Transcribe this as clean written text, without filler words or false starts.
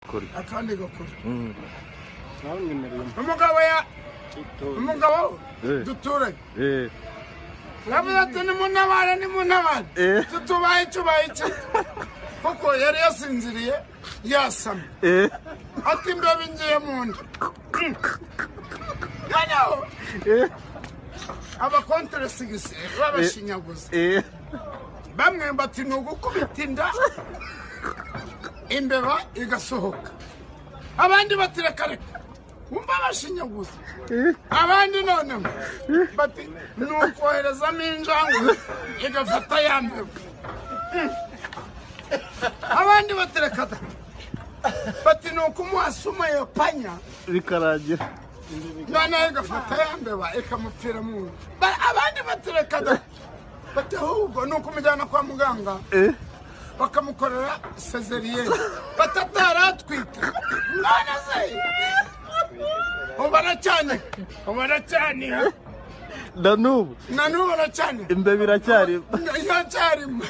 Akandi gakuru. Umugabo ya umugabo duturanye yavuze ati: "Nimuntabare, nimuntabare, tutubaye icyo ubaye iki?" Kuko yari yasinziriye yasamye. Ati: "Imbeba ingiye mu nda." Noneho abakonteresigisi babashinyaguza, bamwe bati: "Ni ugukubita inda, imbeba igasohoka." Abandi bati: "Reka reka." Wumva bashinyaguza. Abandi noneho bati: "Ni ukoherezamo injangwe igafata ya mbeba." Abandi bati: "Reka da." Bati: "Ni ukumuha sumu ya panya." Bikarangira. Noneho igafata ya mbeba ikamupfira mu nda. Abandi bati: "Reka da." Bati: "Ahubwo ni ukumujyana kwa muganga bakamukorera césarienne." Batataratwite none se ubu aracyane, ubu aracyaniha. Na n'ubu? Na n'ubu aracyaniha. Imbeba iracyarimo? Iracyarimo.